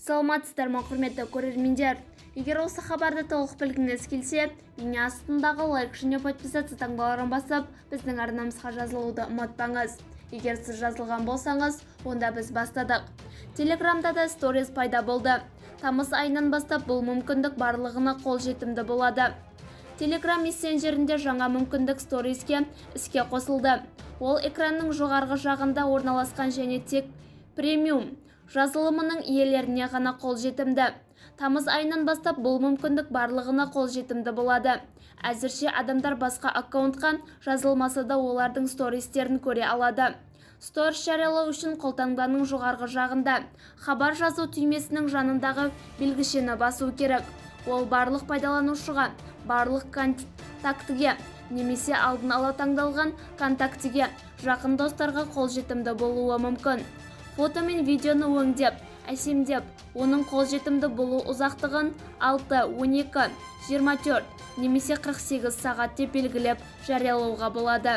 Саламатсыздар ма, құрметті көрермендер! Егер осы хабарды толық білгіңіз келсе, бейне астындағы лайк және подписаться таңбаларын басып, біздің арнамызға жазылуды ұмытпаңыз. Егер сіз жазылған болсаңыз, онда біз бастадық. Телеграмда да сторис пайда болды. Тамыз айынан бастап бұл мүмкіндік барлығына қолжетімді болады. Телеграм мессенджерінде жаңа мүмкіндік сториске іске қосылды. Ол экранның жоғарғы жағында орналасқан және тек премиум жазылымының иелеріне ғана қолжетімді. Тамыз айынан бастап бұл мүмкіндік барлығына қолжетімді болады. Әзірше адамдар басқа аккаунтқа жазылмаса да, олардың стористерін көре алады. Сторис жариялау үшін қолтаңбаның жоғарғы жағында хабар жазу түймесінің жанындағы белгішені басу керек. Ол барлық пайдаланушыға, барлық контактіге немесе алдын ала таңдалған контактіге, жақын достарға қолжетімді болуы мүмкін. Фото мен видеоны өңдеп, әсемдеп, оның қолжетімді болу ұзақтығын 6, 12, 24 немесе 48 сағат деп белгілеп жариялауға болады.